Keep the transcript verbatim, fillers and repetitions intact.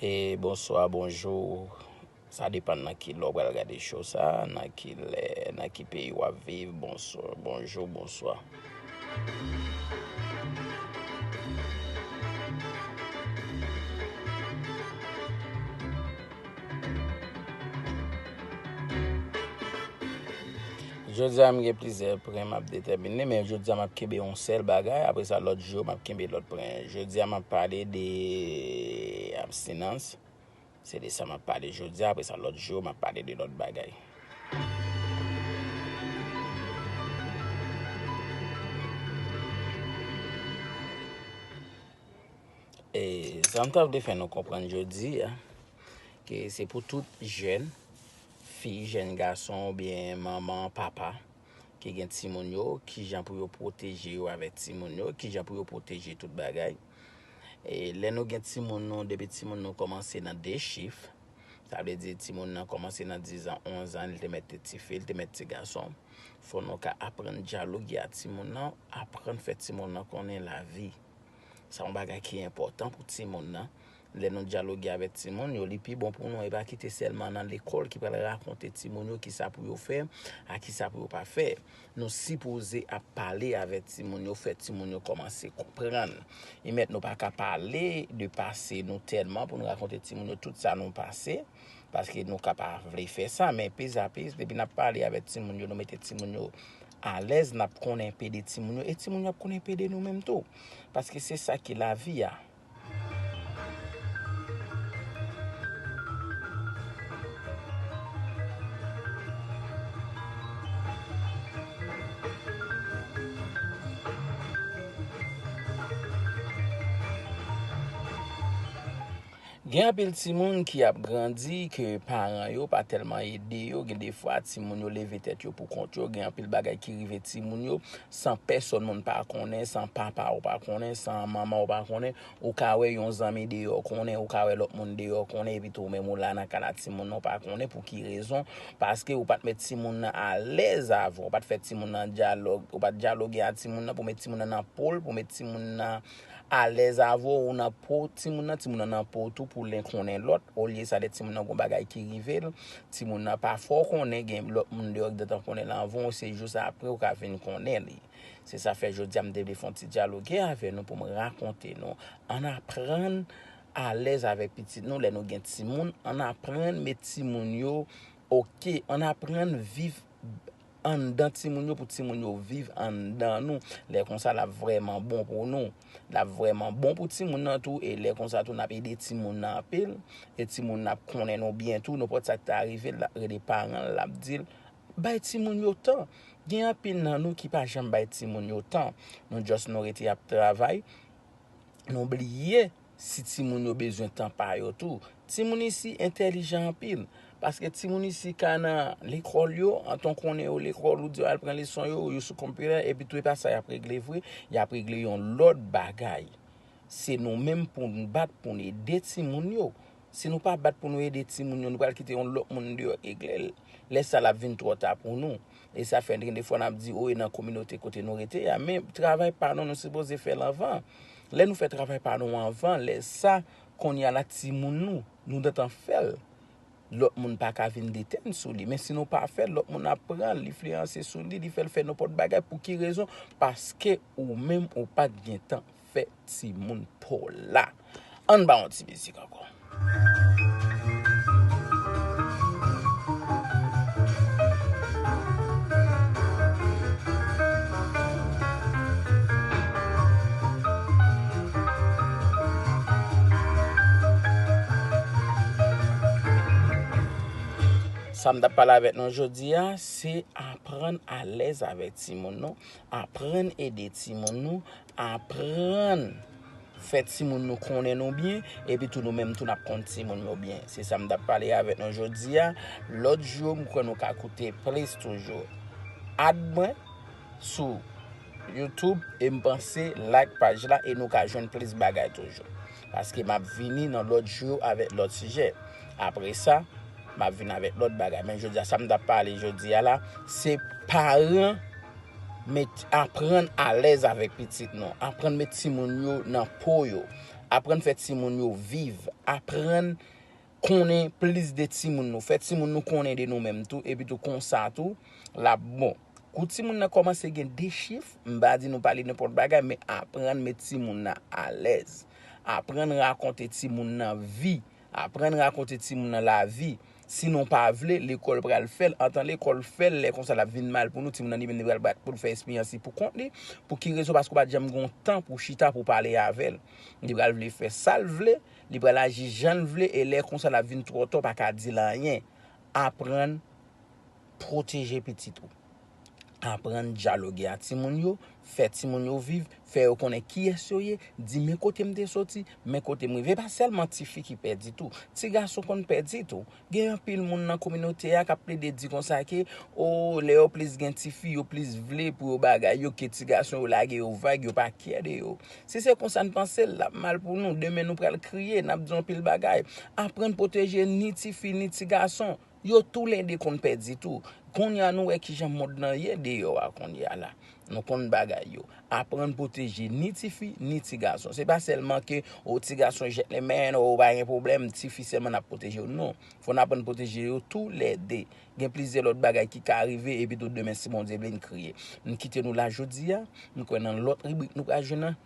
E bonswa, bonjou. Sa depann nan ki lè w pral gade show sa, nan ki lè, nan ki peyi w ap viv. Bonswa, bonjou, bonswa. Jodi a, m gen plizyè pwen m ap detèmine, men jodi a, m ap kenbe yon sèl bagay, apre sa, lòt jou, m ap kenbe lòt pwen. Jodi a, m ap pale de abstinans. Se de sa m ap pale jodi a, apre sa, lòt jou, m ap pale de lòt bagay. E sa m ta vle fè nou konprann jodi a, ke se pou tout jèn, fi, jèn gason oubyen manman, papa, ki gen timoun yo, kijan pou yo pwoteje yo avèk timoun yo, kijan pou yo pwoteje tout bagay. E lè nou gen timoun nou, depi timoun nou kòmanse nan de chif, sa vle di timoun nan kòmanse nan diz an, onz an, li te mèt te tifi, li te mèt ti gason. Fò nou ka aprann dyaloge ak timoun nan, aprann fè timoun nan konnen lavi. Sa yon bagay ki enpòtan pou timoun nan. Lè nou dyaloge avèk timoun yo, li pi bon pou nou, e pa kite sèlman nan lekòl ki pral rakonte timoun yo kisa pou yo fè, ak kisa pou yo pa fè. Nou sipoze ap pale avèk timoun yo, fè timoun yo kòmanse konprann. E mèt nou pa ka pale de pase nou tèlman pou nou rakonte timoun yo tout sa nou pase, paske nou ka pa vle fè sa, men pezapez, depi n ap pale avèk timoun yo, nou mete timoun yo alèz, n ap konnen enpe de timoun yo, e timoun yo ap konnen enpe de nou menm tou. Paske se sa ki lavi a. Gen anpil timoun ki ap grandi ke paran yo pa tèlman ede yo. Gen defwa timoun yo leve tèt yo pou kont yo. Gen anpil bagay ki rive timoun yo san pèsòn moun pa konnen, san papa w pa konnen, san manman w pa konnen. Ou ka wè yon zanmi deyò konnen, ou ka wè lòt moun deyò konnen, epi tou ou menm ou la nan kay la timoun nan ou pa konnen. Pou ki rezon? Paske ou pa t met timoun nan alèz avan, ou pa t fè timoun nan dyalòg, ou pa t dyaloge ak timoun nan pou met timoun nan nan po l, pou met timoun nan alèz avè w, ou nan po timoun nan, timoun nan nan po w tou pou l konnen lòt. Olye sa, lè timoun nan gon bagay ki rive l, timoun nan pa fè w konnen, gen lòt moun deyò ki gentan konnen l anvan w, se jis apre ou ka vin konnen li. Se sa fè jodi a m te vle fè yon ti dyaloge avè nou pou m rakonte nou. Ann aprann alèz avèk pitit nou lè nou gen timoun, ann aprann met timoun yo oke, ann aprann viv anndan timoun yo pou timoun yo viv anndan nou. Lè konsa, l ap vrèman bon pou nou. L ap vrèman bon pou timoun nan tou, e lè konsa tou, n ap ede timoun nan anpil, e timoun nan ap konnen nou byen tou. Nenpòt sa k ta rive l, l ap rele paran l, l ap di l, bay timoun yo tan. Gen anpil nan nou ki pa janm bay timoun yo tan. Nou just nou rete ap travay, nou bliye si timoun yo bezwen tan pa yo tou. Timoun isi entèlijan anpil, paske timoun isi ka nan lekòl yo, antan w konnen yo lekòl, ou di yo al pran leson yo, yo sou konpitè, epi tou e pa sa y ap regle vre, y ap regle yon lòt bagay. Se nou menm pou n bat pou n ede timoun yo. Si nou pa bat pou nou ede timoun yo, nou pral kite yon lòt moun deyò regle l. Lè sa l ap vin twò ta pou nou. E sa fè gen de fwa n ap di, o, e nan kominote kote nou rete a. Men travay pa nou, nou sipoze fè l anvan. Lè nou fè travay pa nou anvan, lè sa, kounye a la timoun nou, nou gentan fè l. Lòt moun pa ka vin detèn sou li. Men si nou pa fè l, lòt moun ap pran l, li enfliyanse sou li, li fè l fè nenpòt bagay. Pou ki rezon? Paske ou menm ou pa t gentan fè timoun pa w la. Ann ba yon ti mizik ankò. Sa m t ap pale avèk nou jodi a, se aprann alèz avèk timoun nou, aprann ede timoun nou, aprann fè timoun nou konnen nou byen, epi tou nou menm tou n ap konn timoun yo byen. Se sa m t ap pale avèk nou jodi a. Lòt jou, m kwè nou ka koute plis toujou. Add mwen sou YouTube e m panse like paj la e nou ka jwenn plis bagay toujou. Paske m ap vini nan lòt jou avèk lòt sijè. Apre sa, m ap vin avèk lòt bagay. Men jodi a, sa m t ap pale jodi a la, se paran met, aprann alèz avèk pitit nou. Aprann met timoun yo nan po yo. Aprann fè timoun yo viv. aprann konnen plis de timoun nou. Fè timoun nou konnen de nou menm tou, epi tou konsa tou, l ap bon. Kou timoun nan kòmanse gen de chif, m pa di nou pale nenpòt bagay, men aprann met timoun nan alèz. Aprann rakonte timoun nan vi. Aprann rakonte timoun nan lavi. Sinon w pa vle, lekòl pral fè l. Antan lekòl fè l, lè konsa l ap vin mal pou nou. Timoun nan li menm li pral bat pou l fè esperyans li pou kont li. Pou ki rezon? Paske w pa t janm gen yon tan pou w chita pou w pale avè l. Li pral vle fè sa l vle, li pral aji jan l vle, e lè konsa l ap vin twò ta, w pa ka di l anyen. Aprann pwoteje pitit ou. Aprann dyaloge a timoun yo, fè timoun yo viv, fè yo konnen kiyès yo ye, di men kote m te soti, men kote m rive. E pa sèlman tifi ki pèdi tou. Ti gason konn pèdi tou. Gen anpil moun nan kominote a k ap plede di konsa ke, o, lè yo plis gen tifi, yo plis vle pou yo bagay yo ke ti gason yo lage yo vag, yo pa kyè de yo. Si se konsa n panse l, l ap mal pou nou. Demen nou pral kriye, n ap di anpil bagay. Aprann pwoteje ni tifi, ni ti gason. Yo toulède konn pèdi tou. Kounye a nou wè kijan mond lan ye deyò a kounye a la. Nou konn bagay yo. Aprann pwoteje ni tifi, ni ti gason. Se pa sèlman ke, o, ti gason gentleman, o, pa gen pwoblèm, tifi sèlman n ap pwoteje yo. Non. Fò n aprann pwoteje yo toulède. Gen plizyè lòt bagay ki ka rive, epi tou demen si Bondye vle n kriye. M kite nou la jodi a, m kwè nan lòt ribrik nou pral jwenn nan.